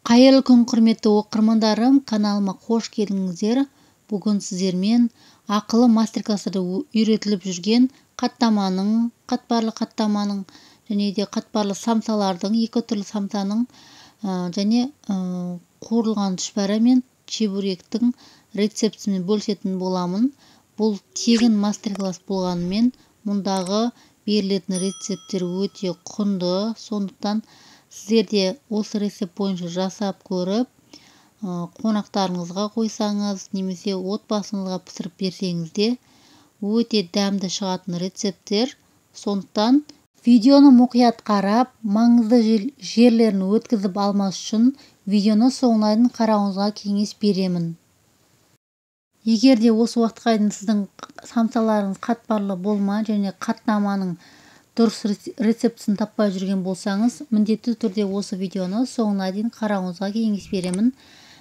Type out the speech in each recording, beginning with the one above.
Қайырлы күн, құрметті оқырмандарым, каналыма қош келдіңіздер. Бүгін сіздермен ақылы мастер-класстарда үйретіліп жүрген қаттаманың, қатпарлы қаттаманың және де қатпарлы самсалардың, екі түрлі самсаның және қуырылған түшпәрә мен чебуректің рецептісімен бөлісетін боламын. Бұл тегін мастер-класс болғанымен, мұндағы берілетін рецепттер өте құнды, сондықтан сіздер де осы рецепт бойынша жасап көріп, қонақтарыңызға қойсаңыз немесе отбасыңызға пісіріп берсеңіз де өте дәмді шығатын рецепттер. Сондықтан видеоны мұқият қарап, маңызды жерлерін өткізіп алмас үшін видеоны соңына дейін қарауыңызға кеңес беремін. Егер де осы уақытқа дейін сіздің самсаларыңыз қатпарлы болмай және қаттаманың дұрыс рецептісін таппай жүрген болсаңыз, міндетті түрде осы видеоны соңына дейін қарауыңызға кеңес беремін.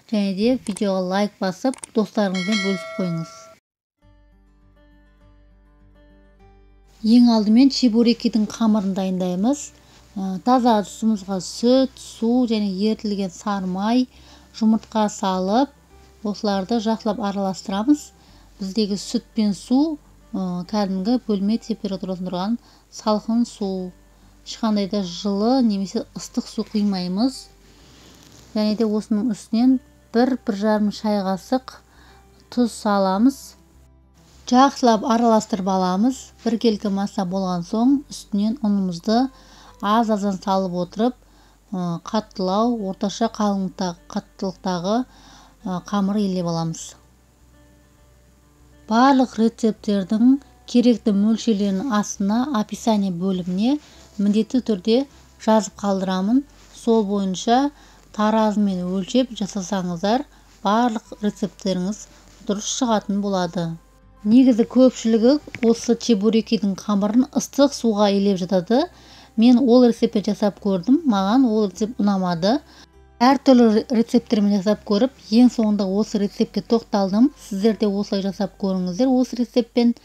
Және де видеоға лайк басып, достарыңызбен бөлісіп қойыңыз. Ең алдымен чебурекидің қамырын дайындаймыз. Таза ыдысымызға сүт, су және ерітілген сары май, жұмыртқа салып, осыларды жақсылап араластырамыз. Біздегі сүт пен су кәдімгі бөлме температурасында тұрған салқын су. Ешқандай да жылы немесе ыстық су құймаймыз. Және де осының үстінен 1-1,5 шай қасық тұз саламыз. Жақсылап араластырып аламыз. Біркелкі масса болған соң үстінен ұнымызды аз-аздан салып отырып, қаттылау, орташа қаттылықтағы қамыр илеп аламыз. Барлық рецепттердің керекті мөлшерлерін астына описание бөліміне міндетті түрде жазып қалдырамын. Сол бойынша таразымен өлшеп жасасаңыздар, барлық рецепттеріңіз дұрыс шығатын болады. Негізі көпшілігі осы чебурекидің қамырын ыстық суға илеп жатады. Мен ол рецептті жасап көрдім, маған ол рецепт ұнамады. Әртүрлі рецепттермен жасап көріп, ең соңында осы рецептке тоқталдым. Сіздер де осылай жасап көріңіздер. Осы рецептпен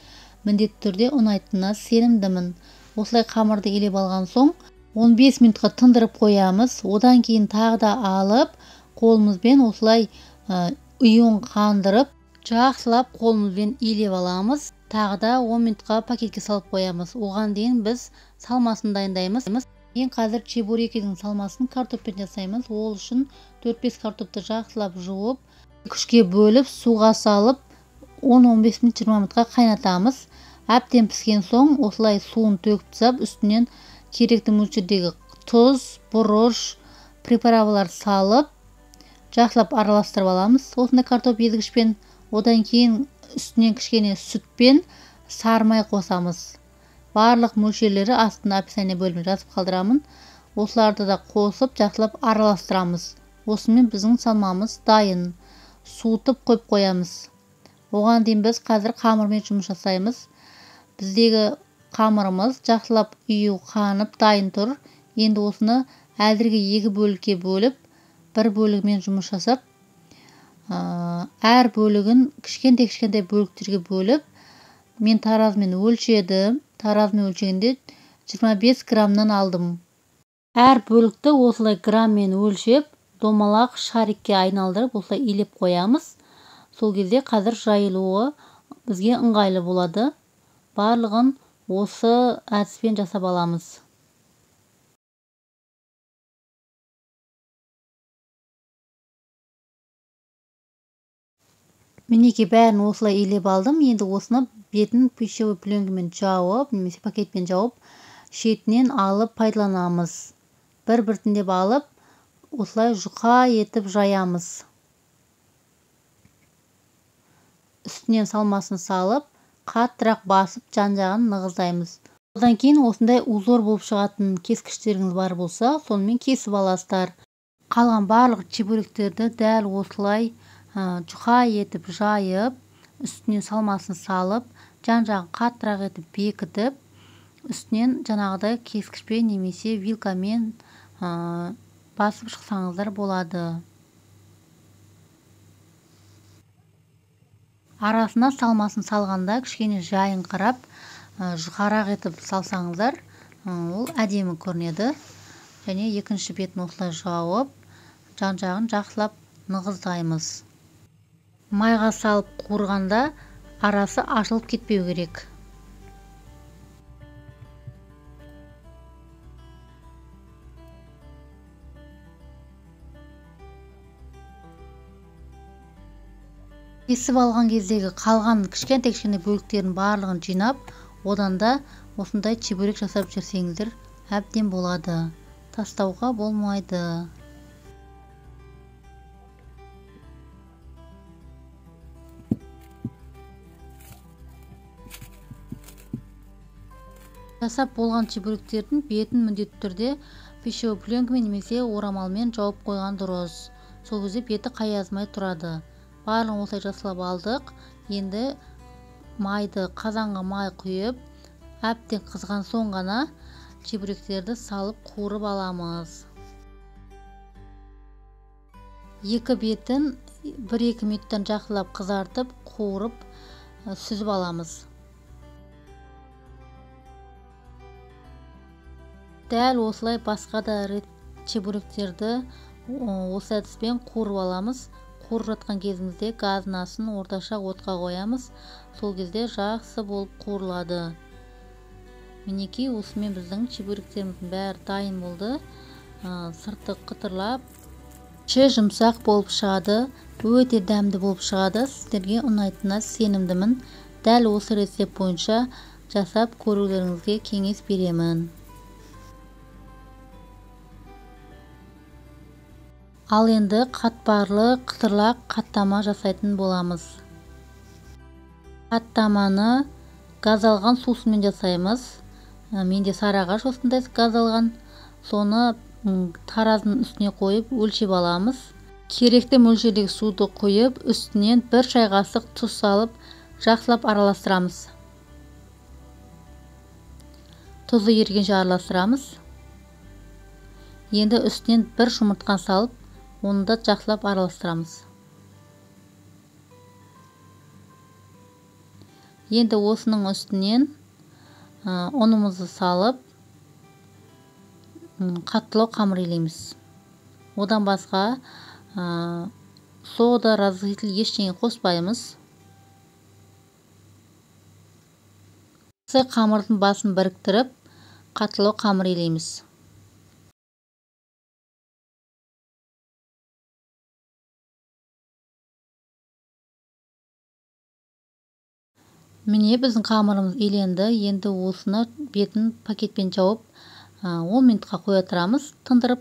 міндетті түрде ұнайтынына сенімдімін. Осылай қамырды илеп алған соң 15 минутқа тындырып қоямыз. Одан кейін тағы да алып, қолымызбен осылай ұйын қандырып, жақсылап қолымызбен илеп аламыз. Тағы да 10 минутқа пакетке салып қоямыз. Оған дейін біз салмасын дайындаймыз. Ең қазір чебурекидің салмасын картоппен жасаймыз. Ол үшін 4-5 картопты жақсылап жуып, күшке бөліп, суға салып, 10-15 минут, 20 минутқа қайнатамыз. Әбден піскен соң осылай суын төгіп тастап, үстінен керекті мөлшердегі тұз, бұрыш, приправалар салып, жақсылап араластырып аламыз. Осындай картоп езгішпен, одан кейін үстінен кішкене сүтпен сары май қосамыз. Барлық мөлшерлері астына описание бөліміне жазып қалдырамын. Осыларды да қосып жақсылап араластырамыз. Осымен біздің салмамыз дайын. Суытып қойып қоямыз. Оған дейін біз қазір қамырмен жұмыс жасаймыз. Біздегі қамырымыз жақсылап ұю қанып дайын тұр. Енді осыны әзірге екі бөлікке бөліп, бір бөлігімен жұмыс жасап, әр бөлігін кішкентай-кішкентай бөліктерге бөліп, мен таразымен өлшедім. Таразымен өлшегенде 25 граммнан алдым. Әр бөлікті осылай грамммен өлшеп, домалақ шарикке айналдырып, осылай илеп қоямыз. Сол кезде қазір жайылуы бізге ыңғайлы болады. Барлығын осы әдіспен жасап аламыз. Мінекей бәрін осылай илеп алдым. Енді осыны бетін пищевой пленкамен жауып, немесе пакетпен жауып, шетінен алып пайдаланамыз. Бір-біртіндеп алып, осылай жұқа етіп жаямыз. Үстінен салмасын салып, қаттырақ басып, жан-жағын нығыздаймыз. Одан кейін осындай узор болып шығатын кескіштеріңіз бар болса, сонымен кесіп аласыздар. Қалған барлық чебуректерді дәл осылай жұқа етіп жайып, үстіне салмасын салып, жан-жағын қаттырақ етіп бекітіп, үстінен жаңағыдай кескішпен немесе вилкамен басып шықсаңыздар болады. Арасына салмасын салғанда кішкене жайын қарап, жұқарақ етіп салсаңыздар, ол әдемі көрінеді. Және екінші бетін осылай жауып, Жан-жағын жақсылап нығыздаймыз. Майға салып қуырғанда арасы ашылып кетпеу керек. Кесіп алған кездегі қалған кішкентай-кішкентай бөліктердің барлығын жинап, одан да осындай чебурек жасап жүрсеңіздер әбден болады. Тастауға болмайды. Жасап болған чебуректердің бетін міндетті түрде пищевой пленкамен немесе орамалмен жауып қойған дұрыс. Сол кезде беті қаязмай тұрады. Барлығын осылай жасалап алдық. Енді майды қазанға май құйып, әбден қызған соң ғана чебуректерді салып қуырып аламыз. Екі бетін 1-2 минуттан жақсылап қызартып, қуырып, сүзіп аламыз. Дәл осылай басқа да чебуректерді осы әдіспен қуырып аламыз. Қуырып жатқан кезімізде газдың астын орташа отқа қоямыз. Сол кезде жақсы болып қуырылады. Мінекей, осымен біздің чебуректеріміздің бәрі дайын болды. Сырты қытырлап, іші жұмсақ болып шығады, өте дәмді болып шығады. Сіздерге ұнайтынына сенімдімін. Дәл осы рецепт бойынша жасап көрулеріңізге кеңес беремін. Ал енді қатпарлы қытырлақ қаттама жасайтын боламыз. Қаттаманы газдалған сусынмен жасаймыз. Менде сарыағаш осындай газдалған. Соны таразының үстіне қойып өлшеп аламыз. Керекті мөлшердегі суды құйып, үстінен 1 шай қасық тұз салып, жақсылап араластырамыз. Тұзы ергенше араластырамыз. Енді үстінен 1 жұмыртқа салып, оны да жақсылап араластырамыз. Енді осының үстінен ұнымызды салып, қаттылау қамыр илейміз. Одан басқа сода, разрыхлитель ештеңе қоспаймыз. Осы қамырдың басын біріктіріп, қаттылау қамыр илейміз. Міне, біздің қамырымыз иленді. Енді осыны бетін пакетпен жауып, 10 минутқа қоя тұрамыз, тындырып.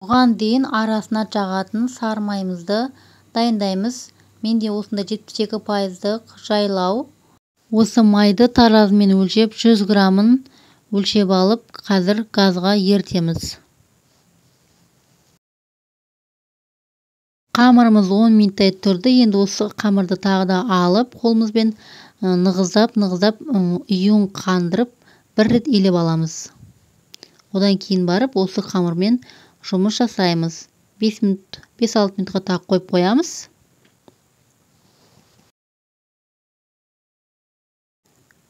Бұған дейін арасына жағатын сары майымызды дайындаймыз. Менде осындай 72% жайлау. Осы майды таразымен өлшеп, 100 граммын өлшеп алып, қазір газға ерітеміз. Қамырымыз 10 минуттай тұрды. Енді осы қамырды тағы да алып, қолымызбен нығыздап, нығыздап, ұйын қандырып, бір рет илеп аламыз. Одан кейін барып осы қамырмен жұмыс жасаймыз. 5 минут, 5-6 минутқа тағы қойып қоямыз.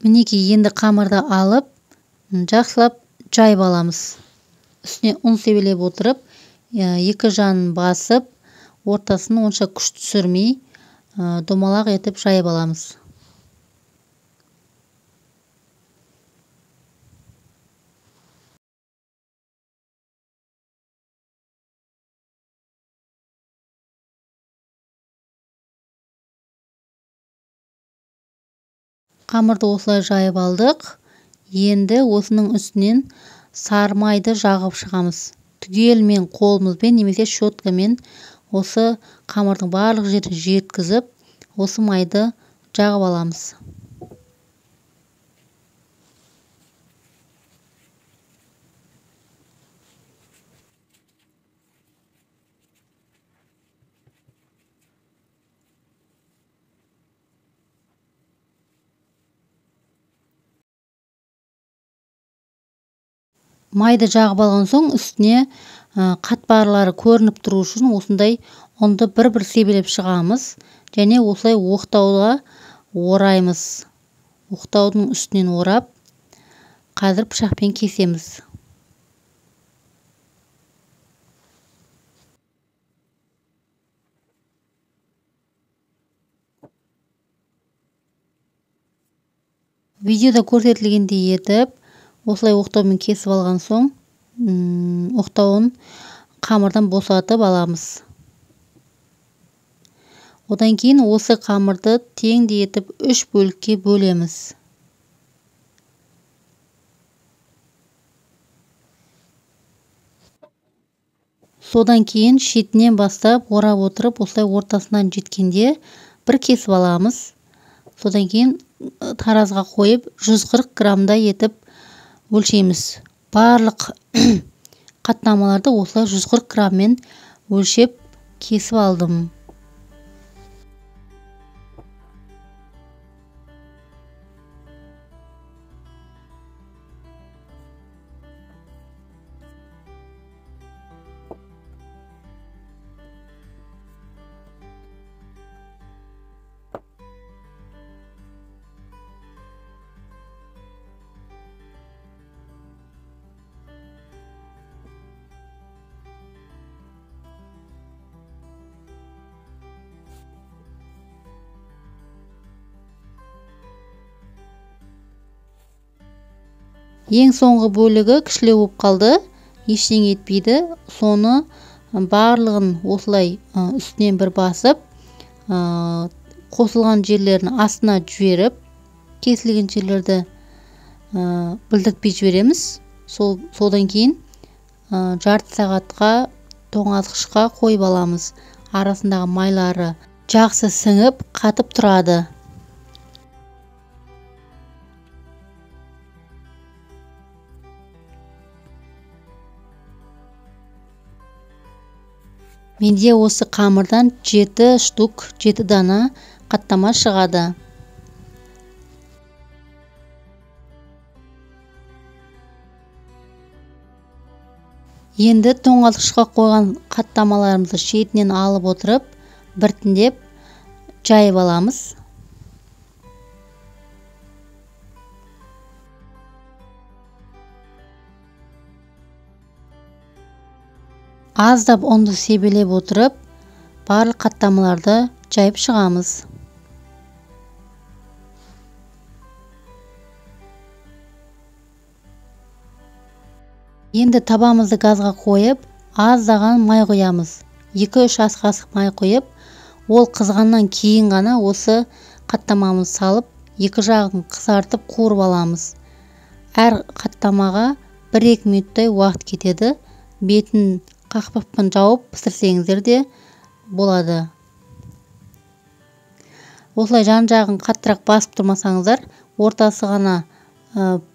Мінекей, енді қамырды алып, жақсылап жайып аламыз. Үстіне ұн себелеп отырып, екі жағын басып, ортасын онша күш түсірмей, домалақ етіп жайып аламыз. Қамырды осылай жайып алдық. Енді осының үстінен сары майды жағып шығамыз. Түгелімен қолымызбен немесе щеткамен осы қамырдың барлық жерін жеткізіп, осы майды жағып аламыз. Майды жағып алған соң үстіне қатпарлары көрініп тұру үшін осындай ұнды бір-бір себелеп шығамыз және осылай оқтауға ораймыз. Оқтаудың үстінен орап, қазір пышақпен кесеміз. Видеода көрсетілгендей етіп, осылай оқтаумен кесіп алған соң, оқтауын қамырдан босатып аламыз. Одан кейін осы қамырды теңдей етіп 3 бөлікке бөлеміз. Содан кейін шетінен бастап орап отырып, осылай ортасынан жеткенде бір кесіп аламыз. Содан кейін таразға қойып 140 граммдай етіп өлшейміз. Барлық қаттамаларды осылай 140 грамммен өлшеп кесіп алдым. Ең соңғы бөлігі кішілеу болып қалды, ештеңе етпейді. Соны барлығын осылай үстінен бір басып, қосылған жерлерін астына жіберіп, кесілген жерлерді білдіртпей жібереміз. Содан кейін жарты сағатқа тоңазытқышқа қойып аламыз. Арасындағы майлары жақсы сіңіп, қатып тұрады. Менде осы қамырдан 7 штук, 7 дана қаттама шығады. Енді тоңазытқышқа қойған қаттамаларымызды шетінен алып отырып, біртіндеп жайып аламыз. Аздап ұнды себелеп отырып, барлық қаттамаларды жайып шығамыз. Енді табамызды газға қойып, аздаған май құямыз. 2-3 ас қасық май құйып, ол қызғаннан кейін ғана осы қаттамамызды салып, екі жағын қызартып қуырып аламыз. Әр қаттамаға 1-2 минуттай уақыт кетеді. Бетін қақпақпен жауып пісірсеңіздер де болады. Осылай жан-жағын қаттырақ басып тұрмасаңыздар, ортасы ғана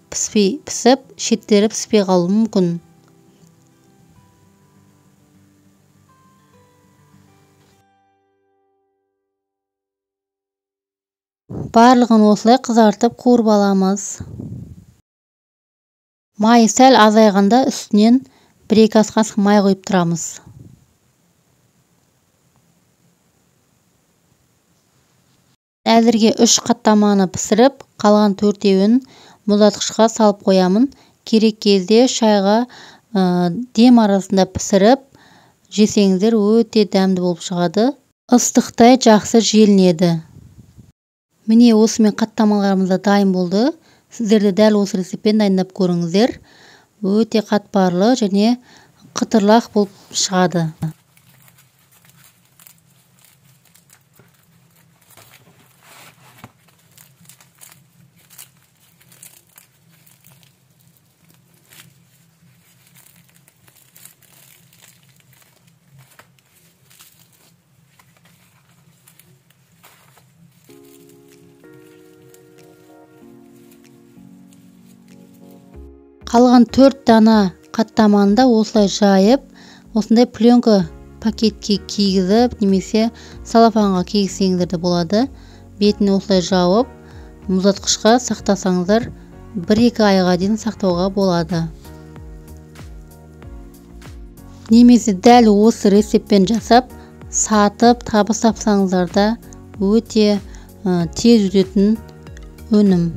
пісіп, шеттері піспей қалуы мүмкін. Барлығын осылай қызартып қуырып аламыз. Майы сәл азайғанда үстінен 1-2 ас қасық май құйып тұрамыз. Әзірге 3 қаттаманы пісіріп, қалған 4-еуін мұздатқышқа салып қоямын. Керек кезде шайға дем арасында пісіріп, жесеңіздер өте дәмді болып шығады. Ыстықтай жақсы желінеді. Міне осымен қаттамаларымыз да дайын болды. Сіздер де дәл осы рецептпен дайындап көріңіздер. Өте қатпарлы және қытырлақ болып шығады. Қалған 4 дана қаттаманы да осылай жайып, осындай пленка пакетке кигізіп, немесе салафанға кигізсеңіздер де болады. Бетін осылай жауып, мұздатқышқа сақтасаңыздар 1-2 айға дейін сақтауға болады. Немесе дәл осы рецептпен жасап, сатып, табыс тапсаңыздар да өте тез өтетін өнім.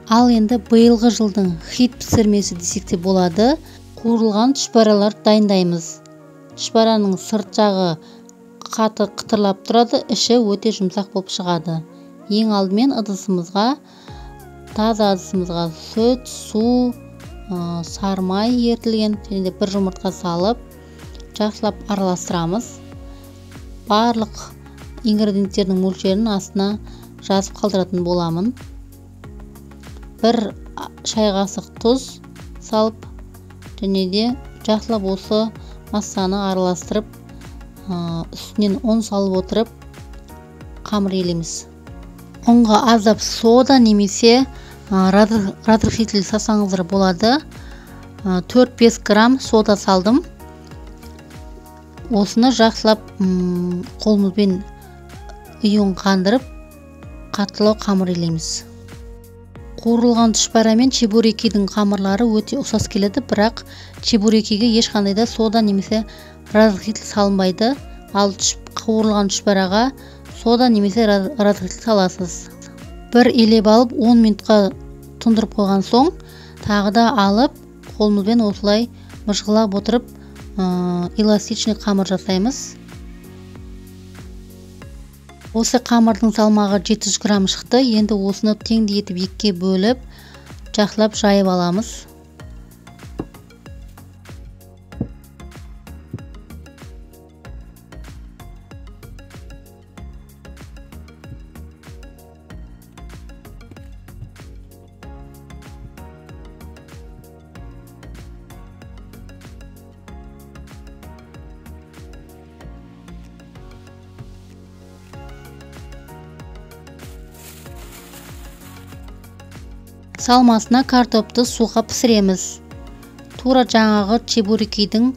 Ал енді биылғы жылдың хит пісірмесі десек те болады. Қуырылған түшпәралар дайындаймыз. Түшпәраның сырт жағы қатты қытырлап тұрады, іші өте жұмсақ болып шығады. Ең алдымен ыдысымызға, таза ыдысымызға сүт, су, сары май ерітілген және де бір жұмыртқа салып, жақсылап араластырамыз. Барлық ингредиенттердің мөлшерін астына жазып қалдыратын боламын. Бір шай қасық тұз салып, және де жақсылап осы массаны араластырып, үстінен ұн салып отырып қамыр елейміз. Ұнға аздап сода немесе разрыхлитель салсаңыздар болады. 4-5 грамм сода салдым. Осыны жақсылап қолымызбен ұйын қандырып, қаттылау қамыр елейміз. Қуырылған түшпәрә мен чебурекидің қамырлары өте ұқсас келеді, бірақ чебурекиге ешқандай да сода немесе разрыхлитель салынбайды. Ал қуырылған түшпәраға сода немесе разрыхлитель саласыз. Бір елеп алып 10 минутқа тұндырып қойған соң, тағы да алып қолымызбен осылай мыжғылап отырып, эластичный қамыр жасаймыз. Осы қамырдың салмағы 700 грамм шықты. Енді осыны теңдей етіп екіге бөліп, жақсылап жайып аламыз. Салмасына картопты суға пісіреміз. Тура жаңағы чебурекидің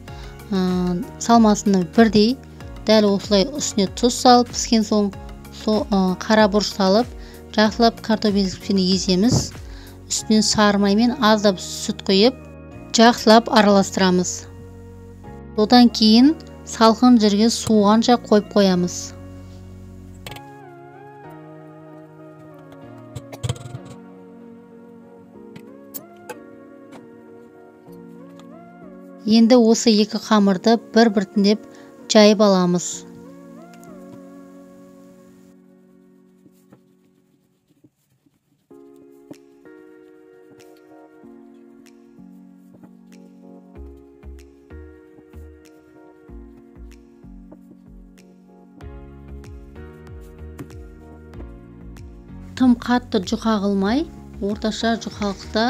салмасына бірдей дәл осылай үстіне тұз салып, піскен соң қара бұрыш салып, жақсылап картоп езгішпен еземіз. Үстінен сары маймен аздап сүт құйып, жақсылап араластырамыз. Одан кейін салқын жерге суығанша қойып қоямыз. Енді осы екі қамырды бір-біртіндеп жайып аламыз. Тым қатты жұқа қылмай, орташа жұқалықта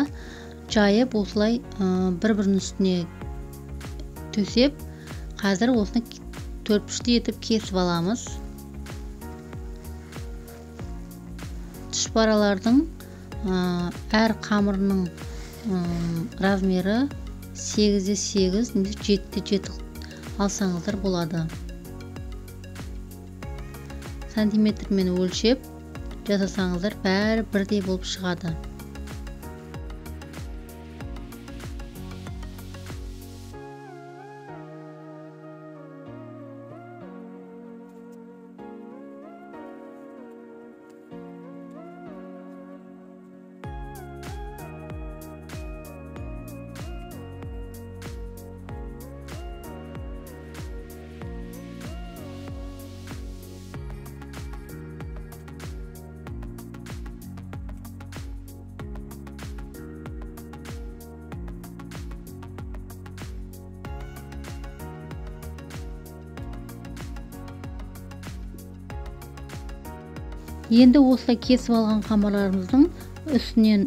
жайып, осылай бір-бірінің үстіне төсеп, қазір осыны төртбұрышты етіп кесіп аламыз. Түшпәралардың әр қамырының размері 8-8 немесе 7-7 алсаңыздар болады. Сантиметрмен өлшеп жасасаңыздар бәрі бірдей болып шығады. Енді осылай кесіп алған қамырларымыздың үстінен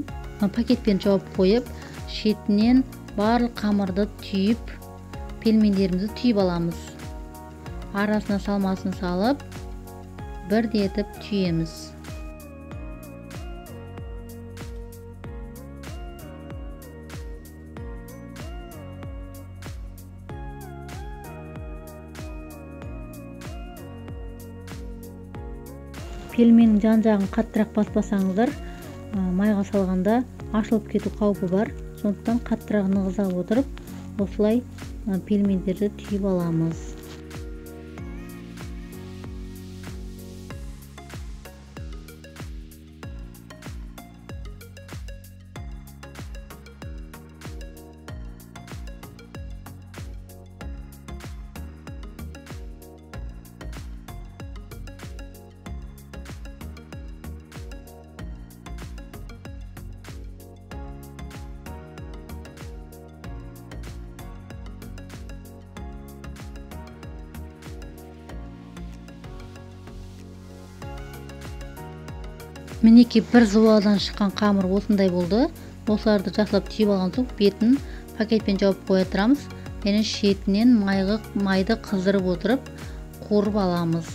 пакетпен жауып қойып, шетінен барлық қамырды түйіп, пельмендерімізді түйіп аламыз. Арасына салмасын салып, бірдей етіп түйеміз. Пельменнің жан-жағын қаттырақ баспасаңыздар, майға салғанда ашылып кету қаупі бар. Сондықтан қаттырақ нығыза отырып, осылай пельмендерді түйіп аламыз. Мінекей, бір зуадан шыққан қамыр осындай болды. Осыларды жақсылап түйіп алған соң бетін пакетпен жауып қоя тұрамыз. Және шетінен майды қыздырып отырып қуырып аламыз.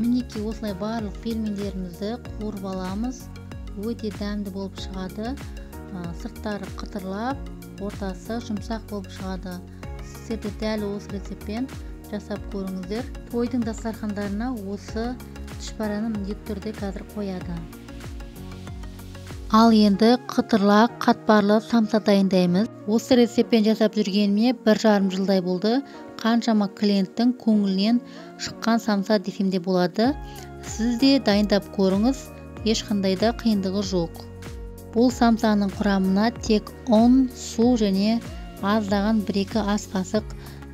Мінекей, осылай барлық пельмендерімізді қуырып аламыз. Өте дәмді болып шығады. Сырттары қытырлап, ортасы жұмсақ болып шығады. Сіздер де дәл осы рецептпен жасап көріңіздер. Тойдың дастархандарына осы түшпәраны міндетті түрде қазір қояды. Ал енді қытырлақ қатпарлы самса дайындаймыз. Осы рецептпен жасап жүргеніме 1,5 жылдай болды. Қаншама клиенттің көңілінен шыққан самса десем де болады. Сіз де дайындап көріңіз, ешқандай да қиындығы жоқ. Бұл самсаның құрамына тек ұн, су және аздаған 1-2 ас қасық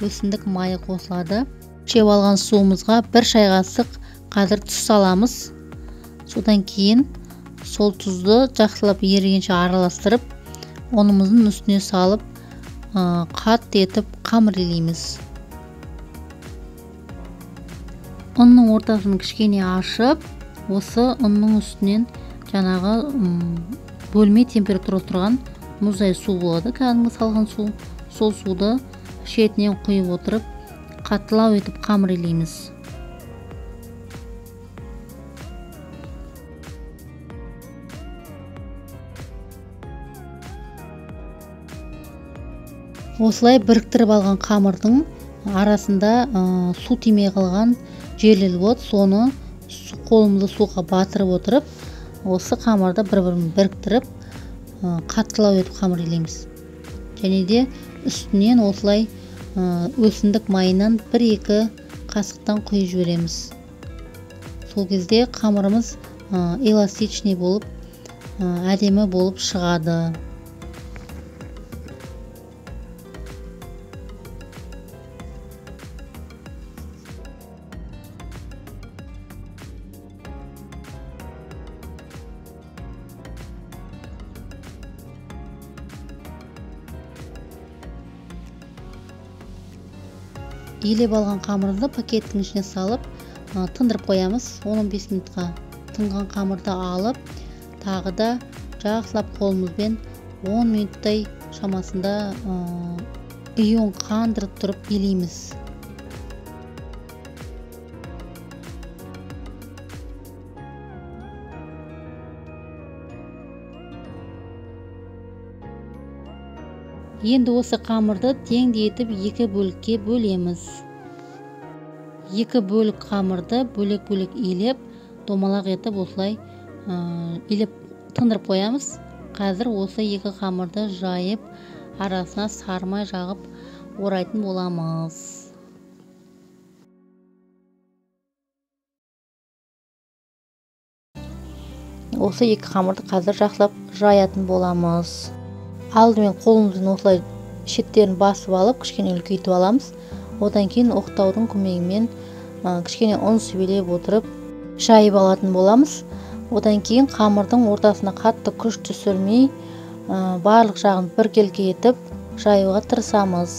өсімдік майы қосылады. Өлшеп алған суымызға 1 шай қасық қазір тұз саламыз. Содан кейін сол тұзды жақсылап ерігенше араластырып, ұнымыздың үстіне салып, қатты етіп қамыр илейміз. Ұнның ортасын кішкене ашып, осы ұнның үстінен жаңағы бөлме температурада тұрған мұздай су болады, кәдімгі салқын су. Сол суды шетінен құйып отырып, қаттылау етіп қамыр илейміз. Осылай біріктіріп алған қамырдың арасында су тимей қалған жерлер болады. Соны қолымызды суға батырып отырып, осы қамырды бір-бірімен біріктіріп, қаттылау етіп қамыр илейміз. Және де үстінен осылай өсімдік майынан 1-2 қасықтан құйып жібереміз. Сол кезде қамырымыз эластичный болып, әдемі болып шығады. Илеп алған қамырды пакеттің ішіне салып, тындырып қоямыз 10-15 минутқа. Тынған қамырды алып, тағы да жақсылап қолымызбен 10 минуттай шамасында ұйын қандырып тұрып илейміз. Енді осы қамырды теңдей етіп 2 бөлікке бөлеміз. 2 бөлік қамырды бөлек-бөлек илеп, домалақ етіп осылай илеп тындырып қоямыз. Қазір осы 2 қамырды жайып, арасына сармай жағып орайтын боламыз. Осы 2 қамырды қазір жақсылап жаятын боламыз. Алдымен қолымызбен осылай шеттерін басып алып, кішкене үлкейтіп аламыз. Одан кейін оқтаудың көмегімен кішкене ұн себелеп отырып жайып алатын боламыз. Одан кейін қамырдың ортасына қатты күш түсірмей, барлық жағын біркелкі етіп жаюға тырысамыз.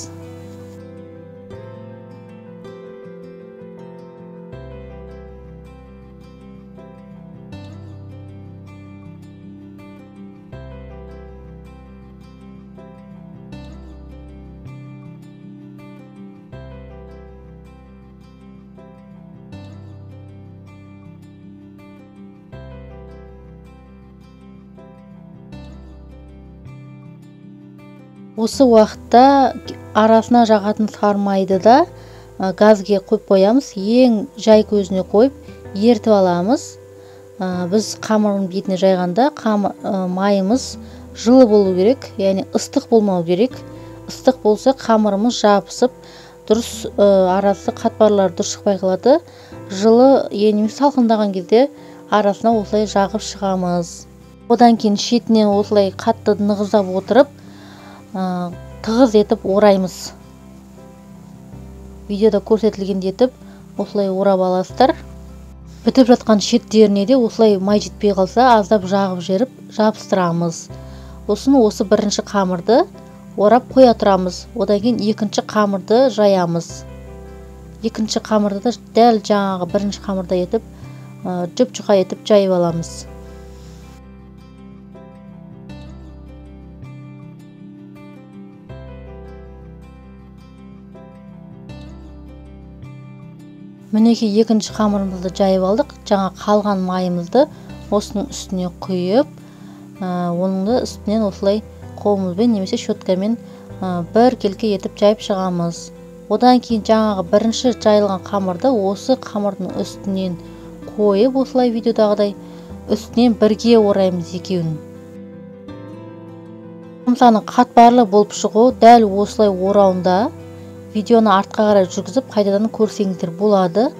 Осы уақытта арасына жағатын сармайды да газге қойып қоямыз. Ең жай көзіне қойып ертіп аламыз. Біз қамырдың бетіне жайғанда майымыз жылы болу керек, яғни ыстық болмау керек. Ыстық болса қамырымыз жабысып, дұрыс арасы қатпарлары дұрыс шықпай қалады. Жылы, яғни салқындаған кезде арасына осылай жағып шығамыз. Одан кейін шетінен осылай қатты нығыздап отырып, тығыз етіп ораймыз. Видеода көрсетілгендей етіп осылай орап аласыздар. Бітіп жатқан шеттеріне де осылай май жетпей қалса аздап жағып жіберіп жабыстырамыз. Сосын осы бірінші қамырды орап қоя тұрамыз. Одан кейін екінші қамырды жаямыз. Екінші қамырды да дәл жаңағы бірінші қамырдай етіп, жұп-жұқа етіп жайып аламыз. Мінекей екінші қамырымызды жайып алдық. Жаңа қалған майымызды осының үстіне құйып, оның да үстінен осылай қолымызбен немесе щеткамен бір келке етіп жайып шығамыз. Одан кейін жаңағы бірінші жайылған қамырды осы қамырдың үстінен қойып, осылай видеодағыдай үстінен бірге ораймыз екеуін. Самсаның қатпарлы болып шығуы дәл осылай орауында. Видеоны артқа қарай жүргізіп қайтадан көрсеңіздер болады.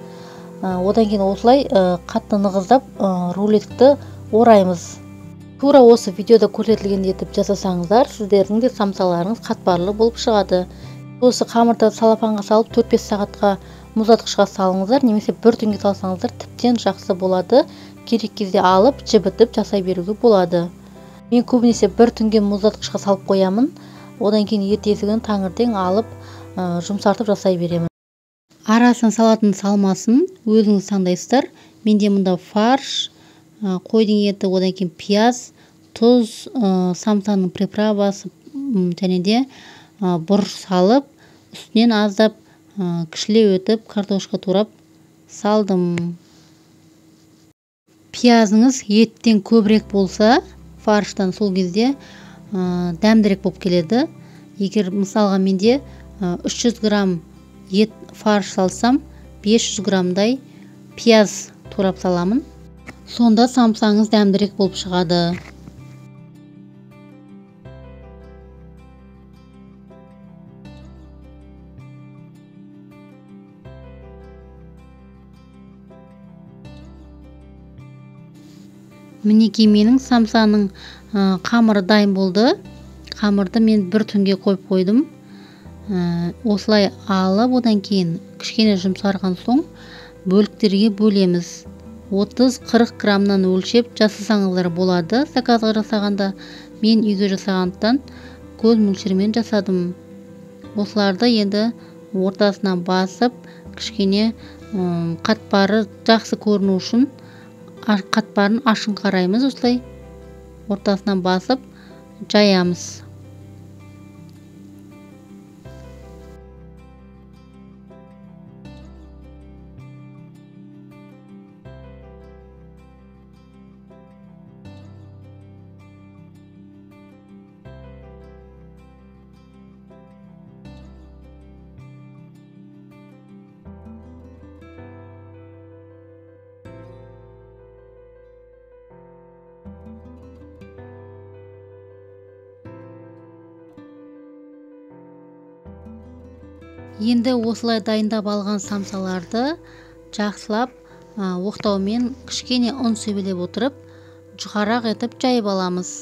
Одан кейін осылай қатты нығыздап рулетті ораймыз. Тура осы видеода көрсетілгендей етіп жасасаңыздар, сіздердің де самсаларыңыз қатпарлы болып шығады. Осы қамырды салафанға салып 4-5 сағатқа мұздатқышқа салыңыздар, немесе бір түнге салсаңыздар тіптен жақсы болады. Керек кезде алып, жібітіп жасай беруге болады. Мен көбінесе бір түнге мұздатқышқа салып қоямын. Одан кейін ертесі күні таңертең алып жұмсартып жасай беремін. Арасын салатын салмасын өзіңіз таңдайсыздар. Менде мұнда фарш, қойдың еті, одан кейін пияз, тұз, самсаның приправасы және де бұрыш салып, үстінен аздап кішілеу етіп картошка турап салдым. Пиязыңыз еттен көбірек болса, фарштан сол кезде дәмдірек болып келеді. Егер мысалға менде 300 грамм ет фарш салсам, 500 граммдай пияз турап саламын. Сонда самсаңыз дәмдірек болып шығады. Мінекей менің самсаның қамыры дайын болды. Қамырды мен бір түнге қойып қойдым. Осылай алып, одан кейін кішкене жұмсарған соң бөліктерге бөлеміз. 30-40 граммнан өлшеп жасасаңыздар болады. Заказға жасағанда, мен үйге жасағандықтан көз мөлшерімен жасадым. Осыларды енді ортасына басып, кішкене қатпары жақсы көріну үшін қатпарын ашын қараймыз. Осылай ортасынан басып жаямыз. Енді осылай дайындап алған самсаларды жақсылап оқтаумен кішкене ұн себелеп отырып, жұқарақ етіп жайып аламыз.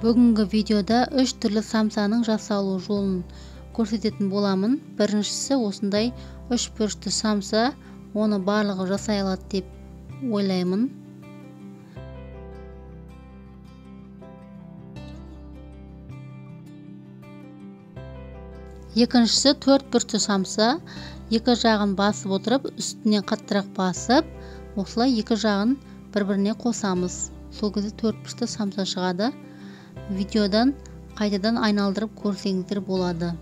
Бүгінгі видеода 3 түрлі самсаның жасалу жолын көрсететін боламын. Біріншісі осындай 3 бұрышты самса, оны барлығы жасай алады деп ойлаймын. Екіншісі 4 бұрышты самса, екі жағын басып отырып, үстінен қаттырақ басып, осылай екі жағын бір-біріне қосамыз. Сол кезде 4 бұрышты самса шығады. Видеодан қайтадан айналдырып көрсеңіздер болады.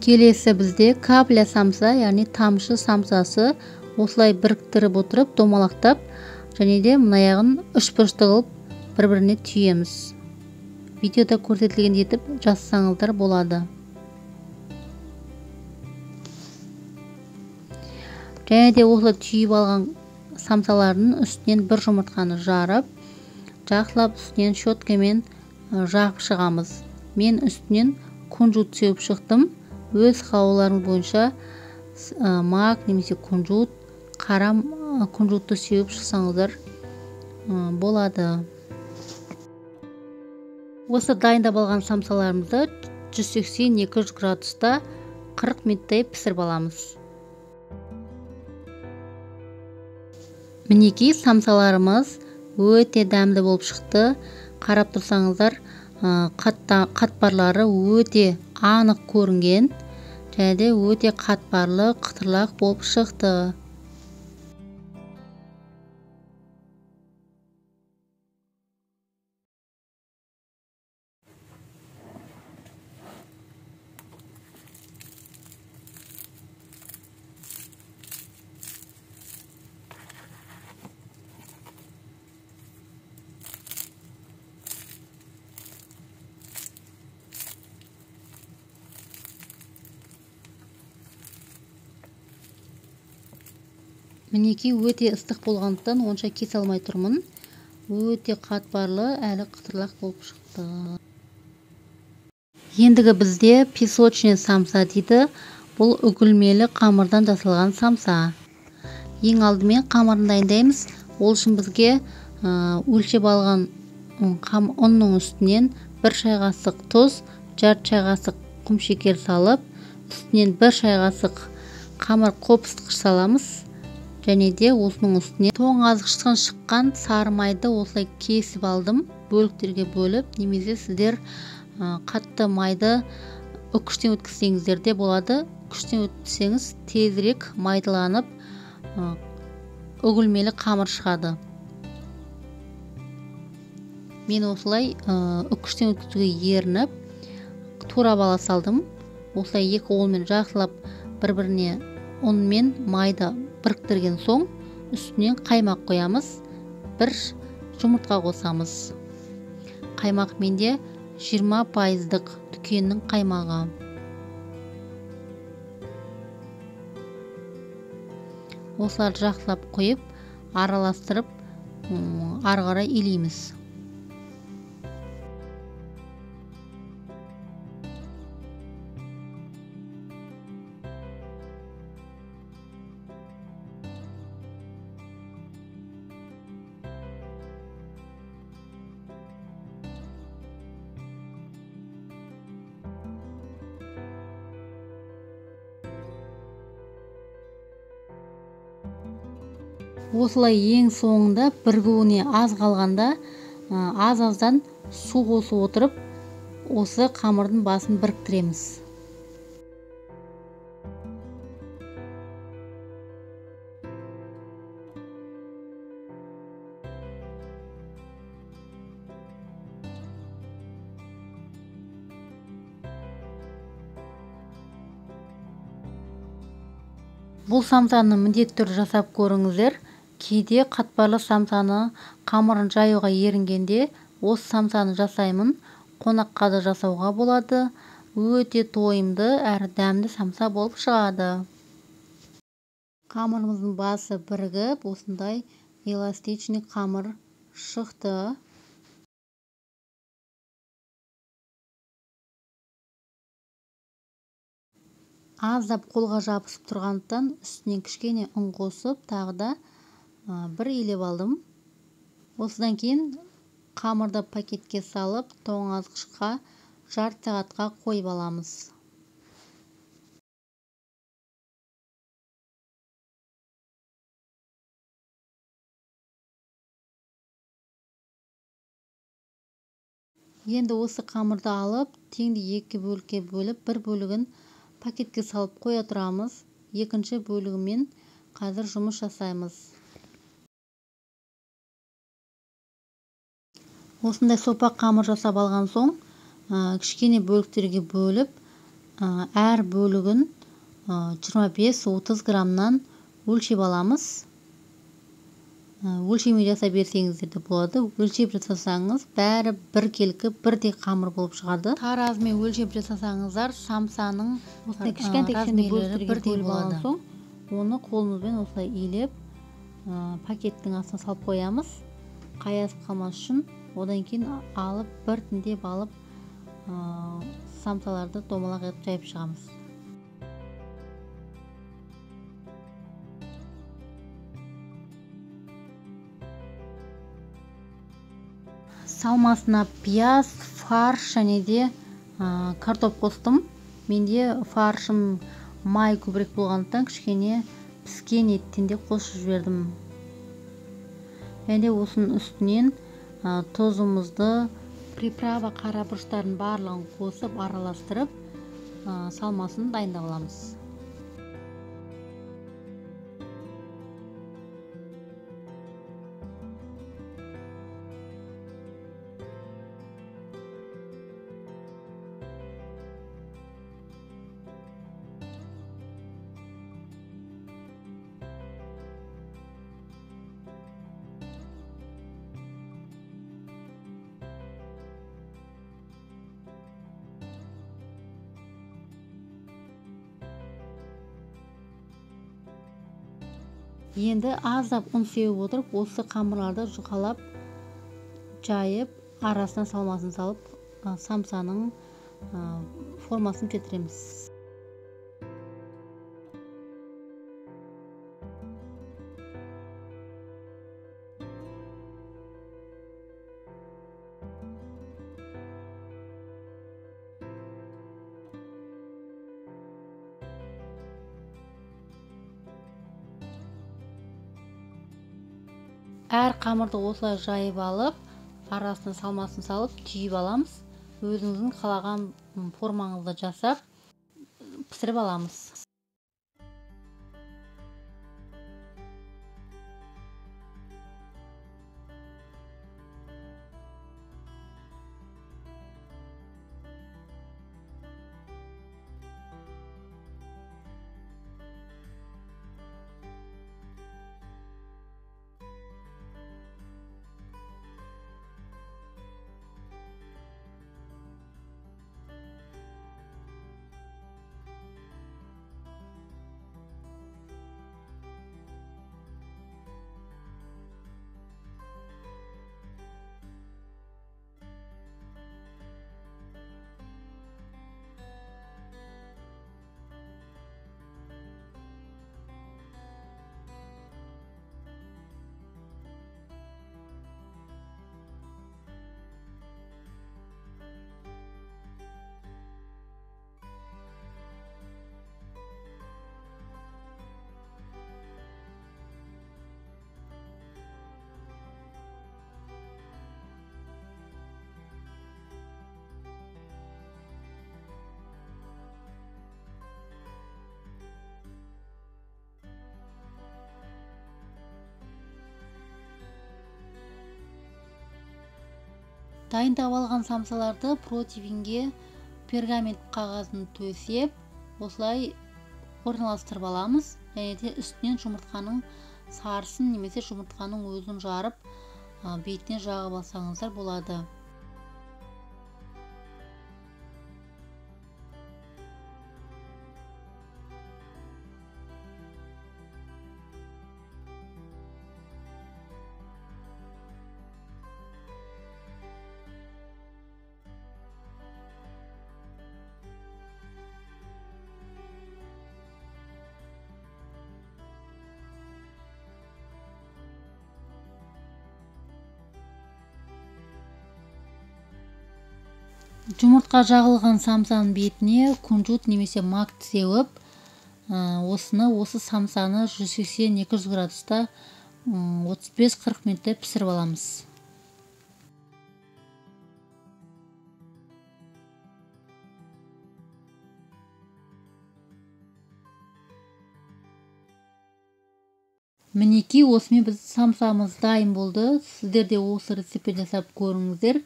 Келесі бізде капля самса, яғни тамшы самсасы. Осылай біріктіріп отырып, домалақтап, және де мына аяғын үшбұрышты қылып бір-біріне түйеміз. Видеода көрсетілгендей етіп жасасаңыздар болады. Және де осылай түйіп алған самсалардың үстінен бір жұмыртқаны жарып, жақсылап үстінен щеткамен жағып шығамыз. Мен үстінен кунжут сеуіп шықтым. Өз қалауларыңыз бойынша мак немесе кунжут, қара кунжутты сеуіп шықсаңыздар болады. Осы дайындап алған самсаларымызды 180-200 градуста 40 минуттай пісіріп аламыз. Мінекей самсаларымыз өте дәмді болып шықты. Қарап тұрсаңыздар, қатпарлары өте анық көрінген және де өте қатпарлы, қытырлақ болып шықты. Мінекей өте ыстық болғандықтан онша кесе алмай тұрмын. Өте қатпарлы, әлі қытырлақ болып шықты. Ендігі бізде песочный самса дейді. Бұл үгілмелі қамырдан жасалған самса. Ең алдымен қамырын дайындаймыз. Ол үшін бізге өлшеп алған ұнның үстінен 1 шай қасық тұз, жарты шай қасық құмшекер салып, үстінен 1 шай қасық қамыр қопсытқыш саламыз. Және де осының үстіне тоңазытқыштан шыққан сары майды осылай кесіп алдым, бөліктерге бөліп, немесе сіздер қатты майды үкіштен өткізсеңіздер де болады. Үкіштен өткізсеңіз тезірек майдаланып, үгілмелі қамыр шығады. Мен осылай үкіштен өткізуге ерініп турап ала салдым. Осылай екі қолмен жақсылап бір-біріне ұн мен майды біріктірген соң үстінен қаймақ қоямыз, бір жұмыртқа қосамыз. Қаймақ менде 20%-дық дүкеннің қаймағы. Осыларды жақсылап құйып, араластырып, ары қарай илейміз. Осылай ең соңында бірігуіне аз қалғанда аз-аздан су қосып отырып, осы қамырдың басын біріктіреміз. Бұл самсаны міндетті түрде жасап көріңіздер. Кейде қатпарлы самсаны қамырын жаюға ерінгенде осы самсаны жасаймын. Қонаққа да жасауға болады. Өте тойымды әрі дәмді самса болып шығады. Қамырымыздың басы бірігіп, осындай эластичный қамыр шықты. Аздап қолға жабысып тұрғандықтан үстінен кішкене ұн қосып, тағы да бір илеп алдым. Осыдан кейін қамырды пакетке салып, тоңазытқышқа жарты сағатқа қойып аламыз. Енді осы қамырды алып, теңдей екі бөлікке бөліп, бір бөлігін пакетке салып қоя тұрамыз. Екінші бөлігімен қазір жұмыс жасаймыз. Осындай сопақ қамыр жасап алған соң, кішкене бөліктерге бөліп, әр бөлігін 25-30 граммнан өлшеп аламыз. Өлшемей жасай берсеңіздер де болады. Өлшеп жасасаңыз, бәрі біркелкі бірдей қамыр болып шығады. Таразымен өлшеп жасасаңыздар, самсаның осындай кішкентай кішкентай бөліктерге бірдей бөліп алған болады. Соң Оны қолымызбен осылай илеп, пакеттің астына салып қоямыз, қаясып қалмас үшін. Одан кейін алып, біртіндеп алып, самсаларды домалақ етіп жайып шығамыз. Салмасына пияз, фарш және де картоп қостым. Менде фаршым май көбірек болғандықтан кішкене піскен еттен де қосып жібердім. Және де осының үстінен тұзымызды, приправа, қара бұрыштардың барлығын қосып араластырып, салмасын дайындап аламыз. Енді аздап ұн сеуіп отырып, осы қамырларды жұқалап жайып, арасына салмасын салып, самсаның формасын келтіреміз. Әр қамырды осылай жайып алып, арасына салмасын салып, түйіп аламыз. Өзіңіздің қалаған формаңызды жасап, пісіріп аламыз. Дайындап алған самсаларды противенге пергамент қағазын төсеп, осылай орналастырып аламыз. Және де үстінен жұмыртқаның сарысын немесе жұмыртқаның өзін жарып, бетіне жағып алсаңыздар болады. Жұмыртқа жағылған самсаның бетіне кунжут немесе мак сеуіп, осы самсаны 180-200 градуста 35-40 минутта пісіріп аламыз. Мінекей, осымен біз самсамыз дайын болды. Сіздер де осы рецептпен жасап көріңіздер.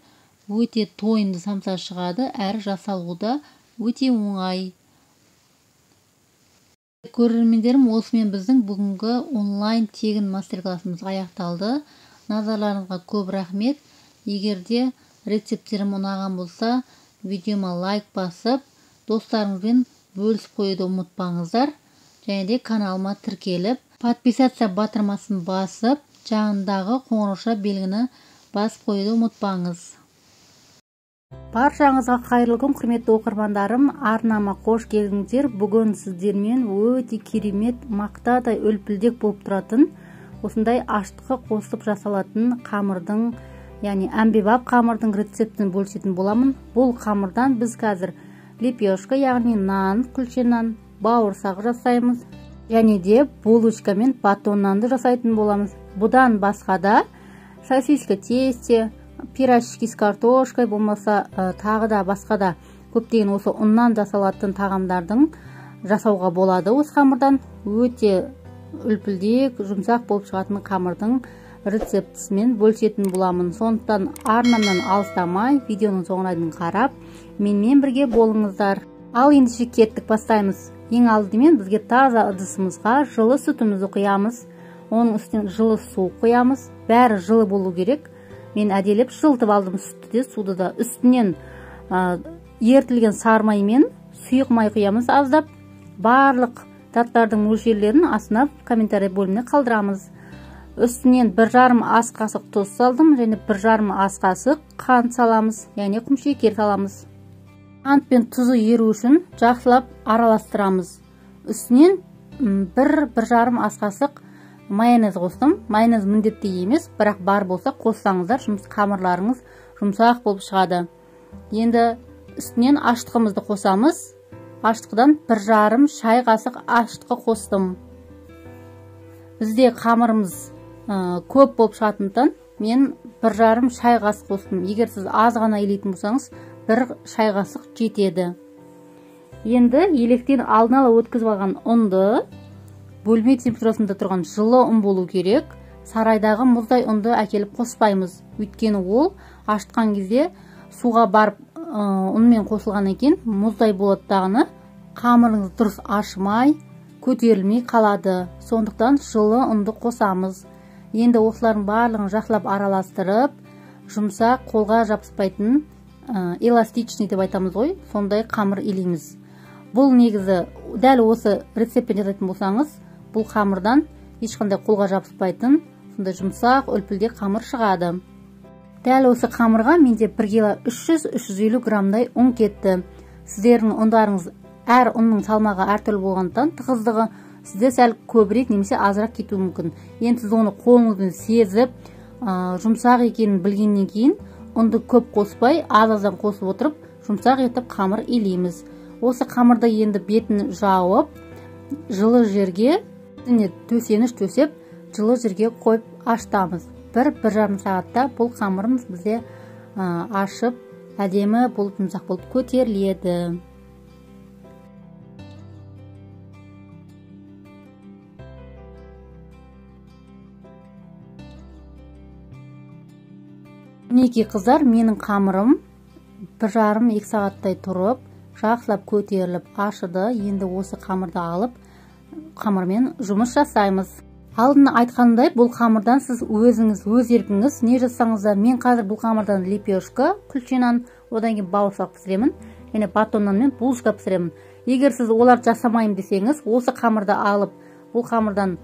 Өте тойымды самса шығады, әрі жасалуы да өте оңай. Көрермендерім, осымен біздің бүгінгі онлайн тегін мастер-классымыз аяқталды. Назарларыңызға көп рахмет. Егер де рецепттерім ұнаған болса, видеома лайк басып, достарыңызбен бөлісіп қоюды ұмытпаңыздар. Және де каналыма тіркеліп, подписаться батырмасын басып, жанындағы қоңырауша белгіні басып қоюды ұмытпаңыз. Баршаңызға қайырлы күн, құрметті оқырмандарым, арнама қош келдіңіздер. Бүгін сіздермен өте керемет мақтадай үлпілдек болып тұратын, осындай ашытқы қосып жасалатын қамырдың, яғни әмбебап қамырдың рецептін бөлісетін боламын. Бұл қамырдан біз қазір лепешка, яғни нан, күлше нан, бауырсақ жасаймыз. Және де булочка мен батон нанды жасайтын боламыз. Бұдан басқа да сосиска тесте, пирожки с картошкой, болмаса тағы да басқа да көптеген осы ұннан жасалатын тағамдардың жасауға болады. Осы қамырдан өте үлпілдек, жұмсақ болып шығатын қамырдың рецептісімен бөлісетін боламын. Сондықтан арнамнан алыстамай, видеоның соңына дейін қарап, менімен бірге болыңыздар. Ал ендеше кеттік, бастаймыз. Ең алдымен бізге таза ыдысымызға жылы сүтімізді құямыз. Оның үстіне жылы су құямыз. Бәрі жылы болу керек. Мен әделеп жылытып алдым сүтті де, суды да. Үстінен ерітілген сары май мен сұйық май құямыз аздап. Барлық заттардың мөлшерлерін астына комментарий бөліміне қалдырамыз. Үстінен 1,5 ас қасық тұз салдым және 1,5 ас қасық қант саламыз, яғни құмшекер саламыз. Қант пен тұзы еру үшін жақсылап араластырамыз. Үстінен 1-1,5 ас қасық майонез қостым. Майонез міндетті емес, бірақ бар болса қоссаңыздар, жұмыс қамырларыңыз жұмсақ болып шығады. Енді үстінен ашытқымызды қосамыз. Ашытқыдан 1,5 шай қасық ашытқы қостым. Бізде қамырымыз көп болып шығатындықтан мен 1,5 шай қасық қостым. Егер сіз аз ғана елейтін болсаңыз, 1 шай қасық жетеді. Енді електен алдын ала өткізіп алған ұнды, бөлме температурасында тұрған жылы ұн болу керек. Сарайдағы мұздай ұнды әкеліп қоспаймыз. Өйткені ол ашытқан кезде суға барып ұнмен қосылған екен, мұздай болады дағыны, қамырыңыз дұрыс ашымай, көтерілмей қалады. Сондықтан жылы ұнды қосамыз. Енді осылардың барлығын жақсылап араластырып, жұмсақ, қолға жабыспайтын, эластичный деп айтамыз ғой, сондай қамыр илейміз. Бұл негізі дәл осы рецептпен жасайтын болсаңыз, бұл қамырдан ешқандай қолға жабыспайтын, сондай жұмсақ, үлпілдек қамыр шығады. Дәл осы қамырға менде 1 кило 300-350 граммдай ұн кетті. Сіздердің ұндарыңыз, әр ұнның салмағы әртүрлі болғандықтан тығыздығы сізде сәл көбірек немесе азырақ кетуі мүмкін. Енді сіз оны қолыңызбен сезіп, жұмсақ екенін білгеннен кейін ұнды көп қоспай, аз-аздан қосып отырып, жұмсақ етіп қамыр илейміз. Осы қамырды енді бетін жауып, жылы жерге, төсеніш төсеп, жылы жерге қойып аштамыз. 1-1,5 сағатта бұл қамырымыз бізде ашып, әдемі болып, жұмсақ болып көтеріледі. Мінекей қыздар, менің қамырым 1,5-2 сағаттай тұрып, жақсылап көтеріліп ашыды. Енді осы қамырды алып, қамырмен жұмыс жасаймыз. Алдын айтқанымдай, бұл қамырдан сіз өзіңіз, өз еркіңіз не жасасаңыз да, мен қазір бұл қамырдан лепешка, күлше нан, одан кейін бауырсақ пісіремін, және батон нан мен булочка пісіремін. Егер сіз оларды жасамаймын десеңіз, осы қамырды алып, бұл қамырдан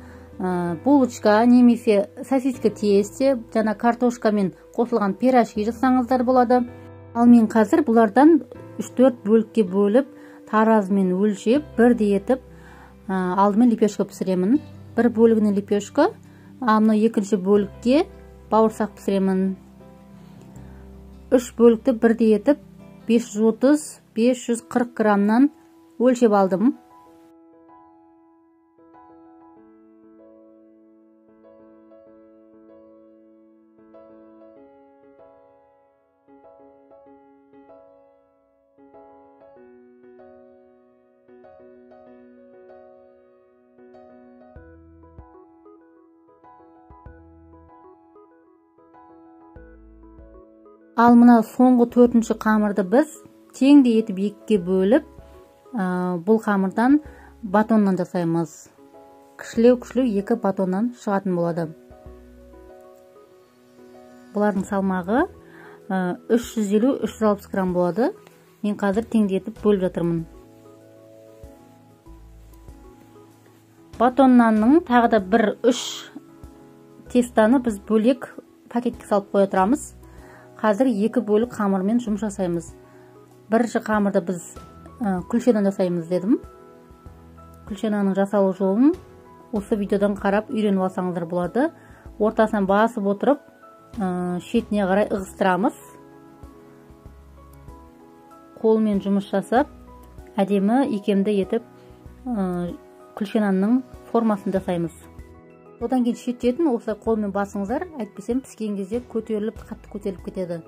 булочка немесе сосиска тесте, жаңа картошкамен қосылған пирожки жасасаңыздар болады. Ал мен қазір бұлардан 3-4 бөлікке бөліп, таразымен өлшеп, бірдей етіп, алдымен лепешка пісіремін. Бір бөлігіне лепешка, ал мына екінші бөлікке бауырсақ пісіремін. 3 бөлікті бірдей етіп, 530-540 граммнан өлшеп алдым. Ал мына соңғы 4-ші қамырды біз теңдей етіп 2-ге бөліп, бұл қамырдан батоннан жасаймыз. Кішілеу-кішілеу 2 батоннан шығатын болады. Бұлардың салмағы 350-360 грамм болады. Мен қазір теңдей етіп бөліп жатырмын. Батон нанның тағы да бір 3 тестаны біз бөлек пакетке салып қоя тұрамыз. Қазір 2 бөлік қамырмен жұмыс жасаймыз. Бірінші қамырды біз күлше нан жасаймыз дедім. Күлше нанның жасалу жолын осы видеодан қарап үйреніп алсаңыздар болады. Ортасынан басып отырып, шетіне қарай ығыстырамыз. Қолмен жұмыс жасап, әдемі икемді етіп күлше нанның формасын жасаймыз. Одан кейін шет-шетін осылай қолмен басыңыздар, әйтпесем піскен кезде көтеріліп, қатты көтеріліп кетеді.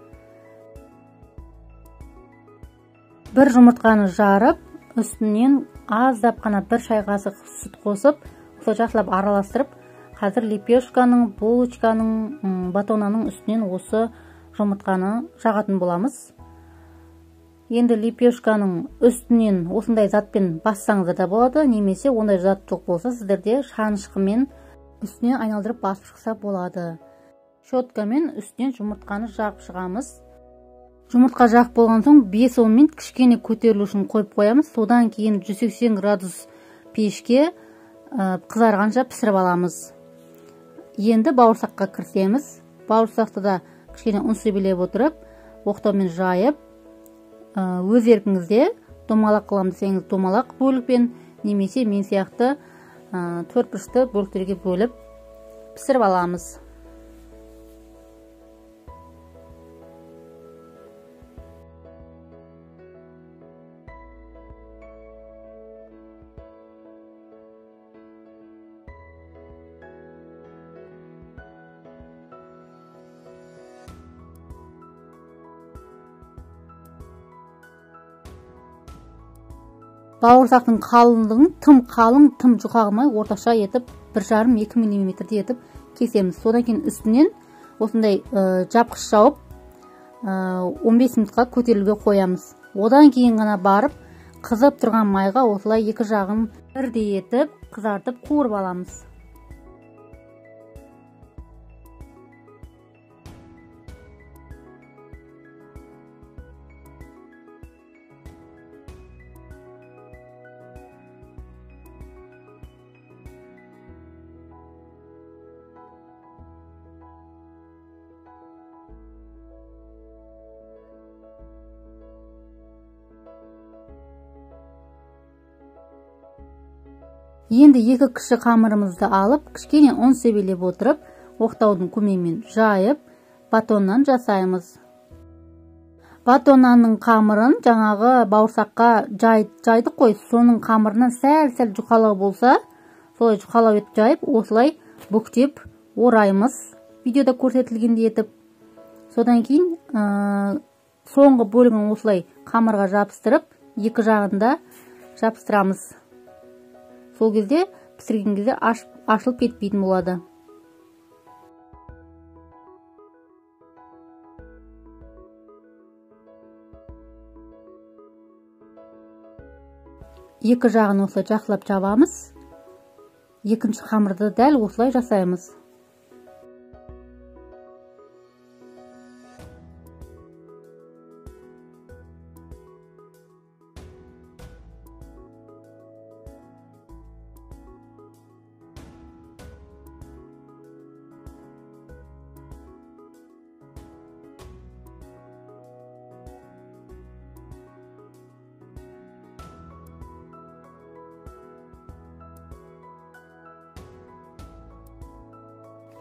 Бір жұмыртқаны жарып, үстінен аздап қана бір шай қасық сүт қосып, осылай жақсылап араластырып, қазір лепешканың, булочканың, батонаның үстінен осы жұмыртқаны жағатын боламыз. Енді лепешканың үстінен осындай затпен бассаңыздар да болады, немесе ондай зат жоқ болса, сіздерде шанышқымен үстінен айналдырып басып шықса болады. Щеткамен үстінен жұмыртқаны жағып шығамыз. Жұмыртқа жағып болған соң 5-10 минут кішкене көтерілу үшін қойып қоямыз. Содан кейін 180 градус пешке қызарғанша пісіріп аламыз. Енді бауырсаққа кірісеміз. Бауырсақты да кішкене ұн себелеп отырып, оқтаумен жайып, өз еркіңізде домалақ қыламын десеңіз домалақ бөлікпен, немесе мен сияқты төрт бұрышты бөліктерге бөліп пісіріп аламыз. Бауырсақтың қалыңдығын тым қалың, тым жұқа қылмай орташа етіп 1,5-2 миллиметрдей етіп кесеміз. Содан кейін үстінен осындай жапқыш жауып 15 минутқа көтерілуге қоямыз. Одан кейін ғана барып қызып тұрған майға осылай екі жағын бірдей етіп қызартып қуырып аламыз. Енді екі кіші қамырымызды алып, кішкене ұн себелеп отырып, оқтаудың көмегімен жайып, батоннан жасаймыз. Батоннанның қамырын жаңағы бауырсаққа жайдық қой, соның қамырынан сәл-сәл жұқалау болса, солай жұқалау етіп жайып, осылай бүктеп ораймыз, видеода көрсетілгендей етіп. Содан кейін соңғы бөлігін осылай қамырға жабыстырып, екі жағында жабыстырамыз. Сол кезде пісірген кезде ашылып кетпейтін болады. Екі жағын осылай жақсылап жабамыз. Екінші қамырды дәл осылай жасаймыз.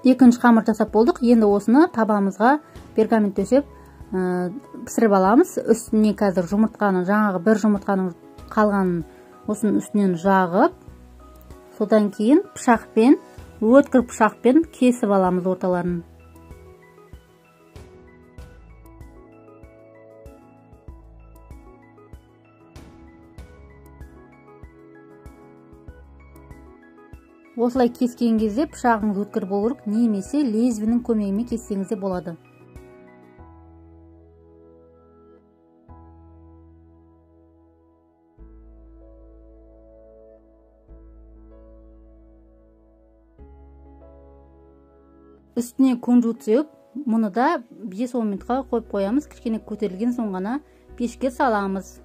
Екінші қамыр жасап болдық. Енді осыны табамызға пергамент төсеп пісіріп аламыз. Үстіне қазір жұмыртқаны, жаңағы бір жұмыртқаның қалғанын осының үстінен жағып, содан кейін пышақпен, өткір пышақпен кесіп аламыз орталарын. Осылай кескен кезде пышағыңыз өткір болу керек, немесе лезвенің көмегімен кессеңіз де болады. Үстіне кунжут сеуіп, мұны да 5-10 минутқа қойып қоямыз. Кішкене көтерілген соң ғана пешке саламыз.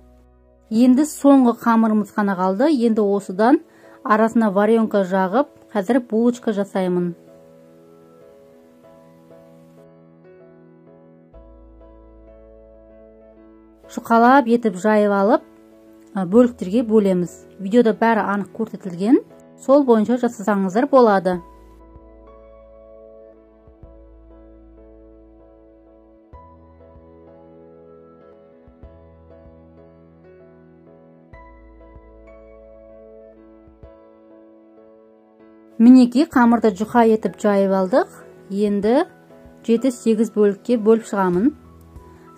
Енді соңғы қамырымыз қана қалды. Енді осыдан арасына варенка жағып, қазір булочка жасаймын. Жұқалап етіп жайып алып, бөліктерге бөлеміз. Видеода бәрі анық көрсетілген. Сол бойынша жасасаңыздар болады. Мінекей қамырды жұқа етіп жайып алдық. Енді 7-8 бөлікке бөліп шығамын.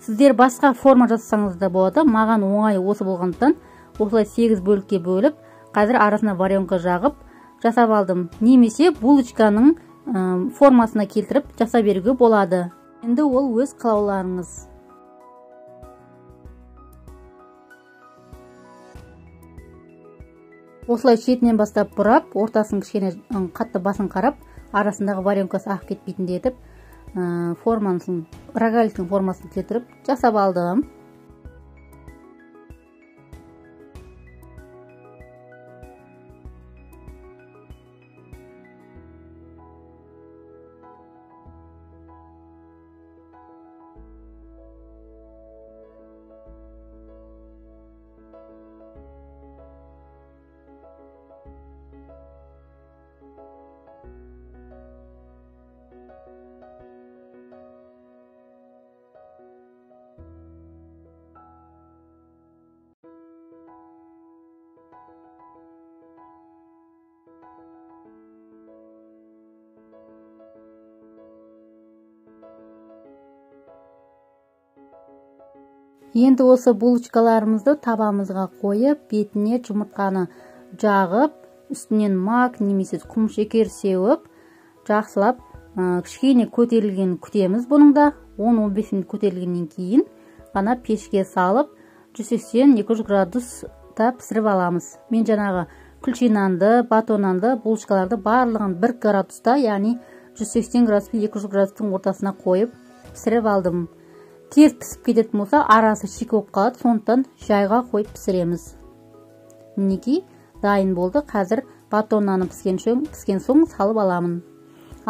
Сіздер басқа форма жасасаңыз да болады. Маған оңай осы болғандықтан осылай 8 бөлікке бөліп, қазір арасына варенка жағып жасап алдым. Немесе булочканың формасына келтіріп жаса беруге болады. Енді ол өз қалауларыңыз. Осылай шетінен бастап бұрап, ортасын кішкене қатты басын қарап, арасындағы варенкасы ағып кетпейтіндей етіп, формасын, рогаликтің формасын келтіріп жасап алдым. Енді осы булочкаларымызды табамызға қойып, бетіне жұмыртқаны жағып, үстінен мак немесе құмшекер сеуіп, жақсылап кішкене көтерілгенін күтеміз. Бұның да 10-15 минут көтерілгеннен кейін ғана пешке салып, 180-200 градуста пісіріп аламыз. Мен жаңағы күлше нанды, батон нанды, булочкаларды барлығын 1 градуста, яғни 180 градус пен 200 градустың ортасына қойып пісіріп алдым. Тез пісіп кететін болса, арасы шикі болып қалады, сондықтан жайға қойып пісіреміз. Мінекей дайын болды. Қазір батон наны піскен соң салып аламын.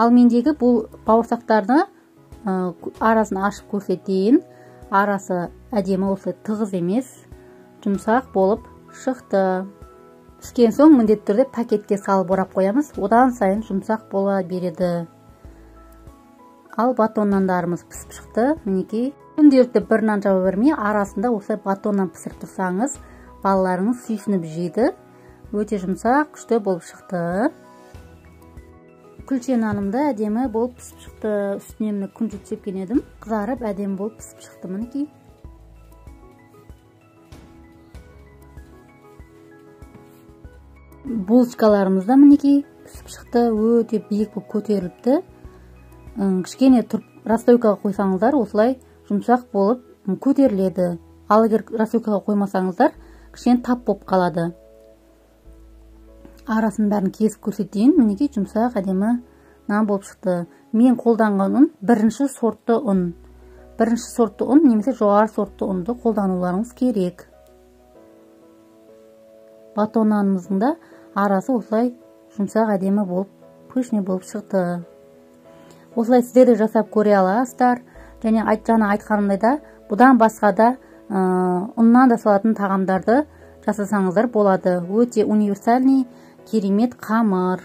Ал мендегі бұл бауырсақтарды арасын ашып көрсетейін. Арасы әдемі, осылай тығыз емес, жұмсақ болып шықты. Піскен соң міндетті түрде пакетке салып орап қоямыз, одан сайын жұмсақ бола береді. Ал батон нандарымыз пісіп шықты. Мінекей күнделікті бір нан жаба бермей, арасында осылай батон нан пісіріп тұрсаңыз, балаларыңыз сүйсініп жейді. Өте жұмсақ, күшті болып шықты. Күлше наным да әдемі болып пісіп шықты. Үстіне міне күнжіт сепкен едім, қызарып әдемі болып пісіп шықты. Мінекей. Булочкаларымыз да мінекей пісіп шықты, өте биік болып көтеріліпті. Кішкене тұрып расстойкаға қойсаңыздар, осылай жұмсақ болып көтеріледі. Ал егер расстойкаға қоймасаңыздар, кішкене тап болып қалады. Арасын бәрін кесіп көрсетейін. Мінекей жұмсақ әдемі нан болып шықты. Мен қолданған ұн бірінші сортты ұн. Бірінші сортты ұн немесе жоғары сортты ұнды қолдануларыңыз керек. Батон нанымыздың да арасы осылай жұмсақ әдемі болып, пышный болып шықты. Осылай сіздер де жасап көре аласыздар. Және жаңа айтқанымдай да, бұдан басқа да ұннан да салатын тағамдарды жасасаңыздар болады. Өте универсальный, керемет қамыр.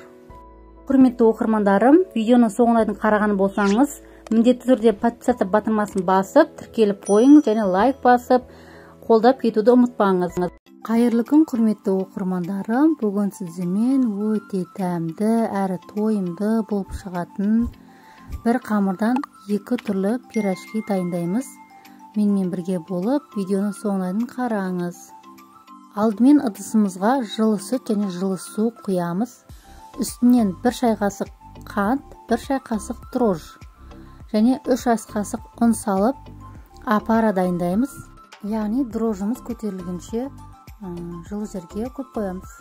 Құрметті оқырмандарым, видеоның соңына дейін қараған болсаңыз, міндетті түрде подписаться батырмасын басып, тіркеліп қойыңыз және лайк басып, қолдап кетуді ұмытпаңыз. Қайырлы күн, құрметті оқырмандарым. Бүгін сіздермен өте дәмді әрі тойымды болып шығатын бір қамырдан екі түрлі пирожки дайындаймыз. Менімен бірге болып, видеоның соңына дейін қараңыз. Алдымен ыдысымызға жылы сүт және жылы су құямыз. Үстінен 1 шай қасық қант, 1 шай қасық дрожж және 3 ас қасық ұн салып опара дайындаймыз. Яғни дрожжымыз көтерілгенше жылы жерге қойып қоямыз.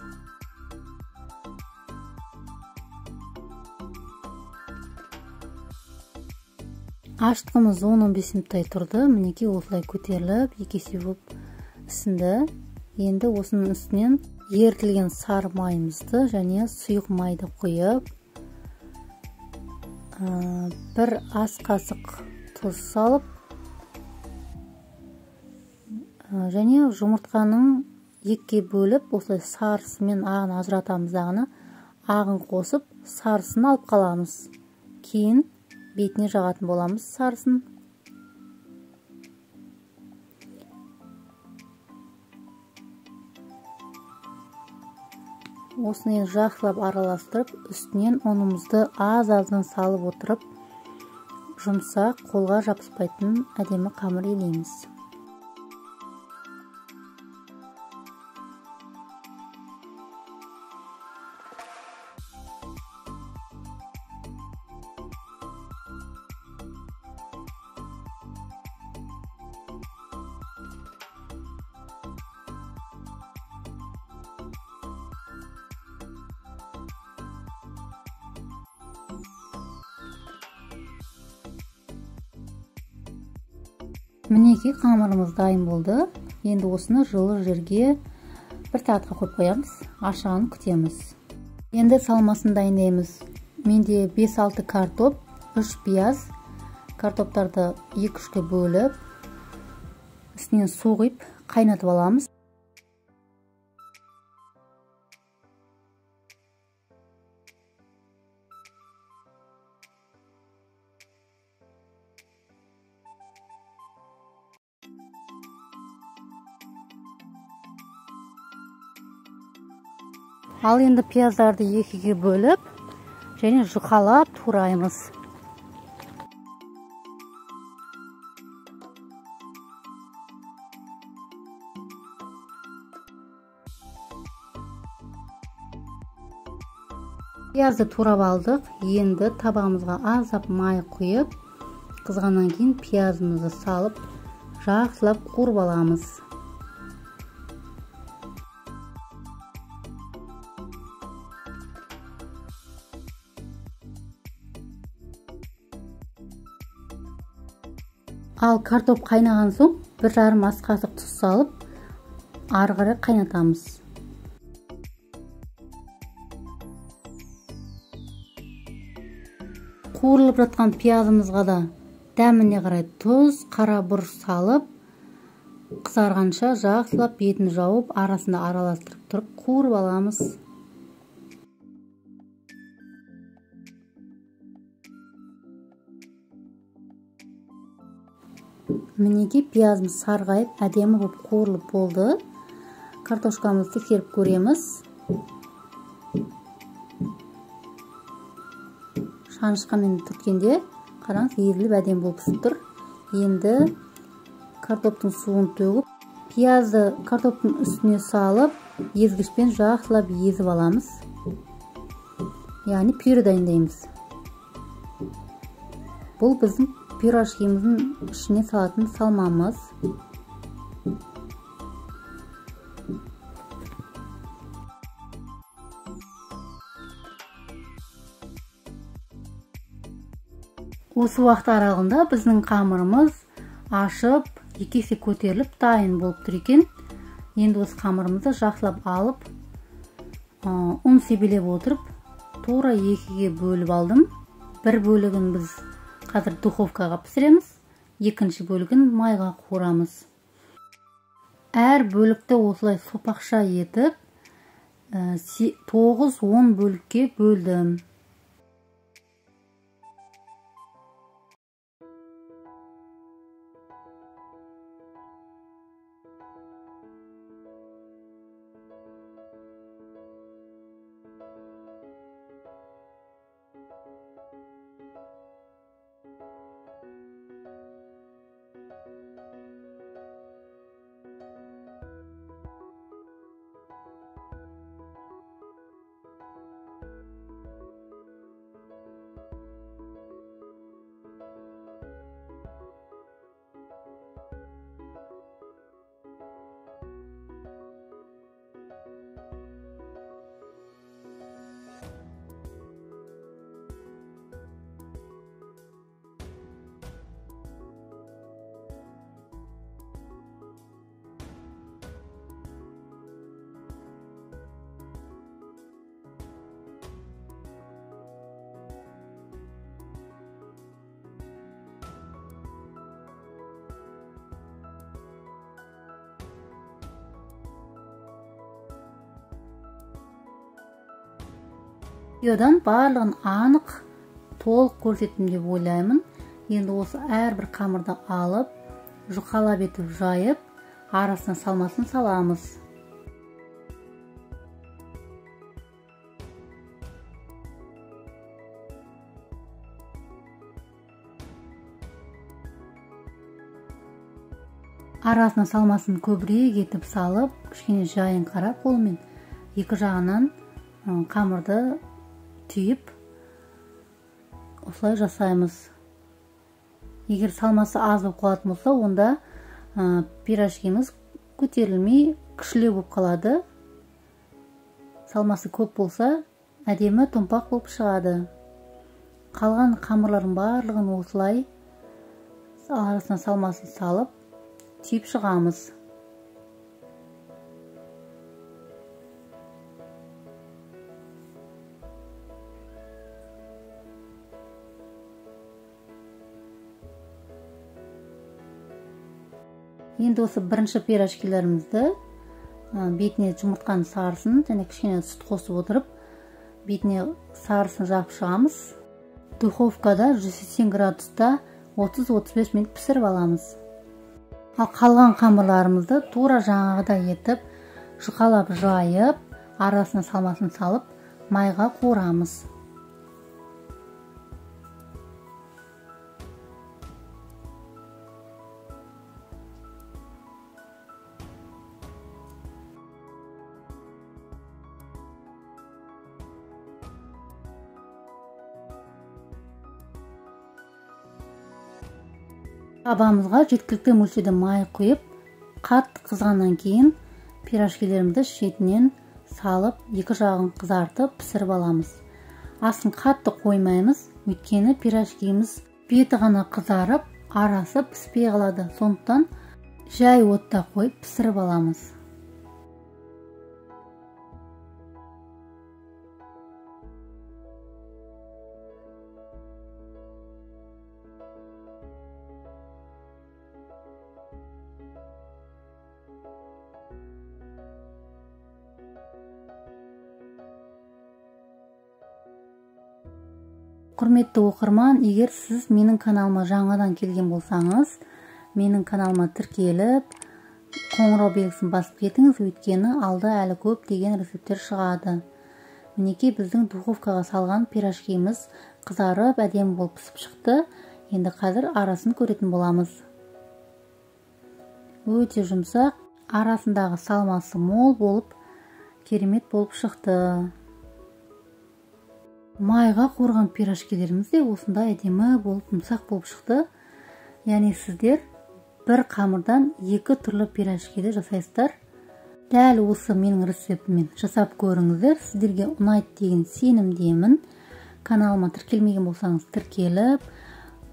Ашытқымыз 10-15 минуттай тұрды. Мінекей осылай көтеріліп, екі есе болып ісінді. Енді осының үстінен ерітілген сары майымызды және сұйық майды құйып, бір ас қасық тұз салып, және жұмыртқаның екіге бөліп, осылай сарысы мен ағын ажыратамыз дағыны, ағын қосып, сарысын алып қаламыз. Кейін бетіне жағатын боламыз сарысын. Осыны енді жақсылап араластырып, үстінен ұнымызды аз-аздан салып отырып, жұмсақ, қолға жабыспайтын әдемі қамыр илейміз. Мінекей қамырымыз дайын болды. Енді осыны жылы жерге бір сағатқа қойып қоямыз. Ашығанын күтеміз. Енді салмасын дайындаймыз. Менде 5-6 картоп, 3 пияз. Картоптарды 2-3-ке бөліп, үстінен су құйып қайнатып аламыз. Ал енді пияздарды екіге бөліп, және жұқалап тураймыз. Пиязды турап алдық. Енді табамызға аздап май құйып, қызғаннан кейін пиязымызды салып, жақсылап қуырып аламыз. Ал картоп қайнаған соң 1,5 ас қасық тұз салып, ары қарай қайнатамыз. Қуырылып жатқан пиязымызға да дәміне қарай тұз, қара бұрыш салып, қызарғанша жақсылап бетін жауып, арасында араластырып тұрып қуырып аламыз. Мінекей пиязымыз сарғайып, әдемі болып қуырылып болды. Картошкамызды тексеріп көреміз. Шанышқамен түрткенде қараңыз, езіліп әдемі болып пісіп тұр. Енді картоптың суын төгіп, пиязды картоптың үстіне салып, езгішпен жақсылап езіп аламыз. Яғни пюре дайындаймыз. Бұл біздің пирожкиміздің ішіне салатын салмамыз. Осы уақыт аралығында біздің қамырымыз ашып, екі есе көтеріліп дайын болып тұр екен. Енді осы қамырымызды жақсылап алып, ұн себелеп отырып, тура екіге бөліп алдым. Бір бөлігін біз қазір духовкаға пісіреміз, екінші бөлігін майға қуырамыз. Әр бөлікті осылай сопақша етіп, 9-10 бөлікке бөлдім. Видеодан барлығын анық, толық көрсеттім деп ойлаймын. Енді осы әрбір қамырды алып, жұқалап етіп жайып, арасына салмасын саламыз. Арасына салмасын көбірек етіп салып, кішкене жайын қарап қолмен екі жағынан қамырды түйіп осылай жасаймыз. Егер салмасы аз болып қалатын болса, онда пирожкиміз көтерілмей кішілеу болып қалады. Салмасы көп болса, әдемі томпақ болып шығады. Қалған қамырлардың барлығын осылай арасына салмасын салып түйіп шығамыз. Енді осы бірінші пирожкилерімізді бетіне жұмыртқаның сарысын және кішкене сүт қосып отырып, бетіне сарысын жағып шығамыз. Духовкада 180 градуста 30-35 минут пісіріп аламыз. Ал қалған қамырларымызды тура жаңағыдай етіп жұқалап жайып, арасына салмасын салып, майға қуырамыз. Табамызға жеткілікті мөлшерде май құйып, қатты қызғаннан кейін пирожкилерімізді шетінен салып, екі жағын қызартып пісіріп аламыз. Астын қатты қоймаймыз, өйткені пирожкиміз беті ғана қызарып, арасы піспей қалады. Сондықтан жай отта қойып пісіріп аламыз. Құрметті оқырман, егер сіз менің каналыма жаңадан келген болсаңыз, менің каналыма тіркеліп, қоңырау белгісін басып кетіңіз, өйткені алда әлі көптеген рецепттер шығады. Мінекей біздің духовкаға салған пирожкиміз қызарып, әдемі болып пісіп шықты. Енді қазір арасын көретін боламыз. Өте жұмсақ, арасындағы салмасы мол болып, керемет болып шықты. Майға қуырған пирожкилеріміз де осындай әдемі болып, жұмсақ болып шықты. Яғни сіздер бір қамырдан екі түрлі пирожкиді жасайсыздар. Дәл осы менің рецептіммен жасап көріңіздер. Сіздерге ұнайды деген сенімдемін. Каналыма тіркелмеген болсаңыз тіркеліп,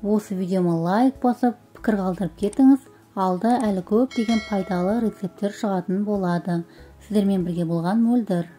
осы видеома лайк басып, пікір қалдырып кетіңіз. Алда әлі көптеген пайдалы рецепттер шығатын болады. Сіздермен бірге болған Мөлдір.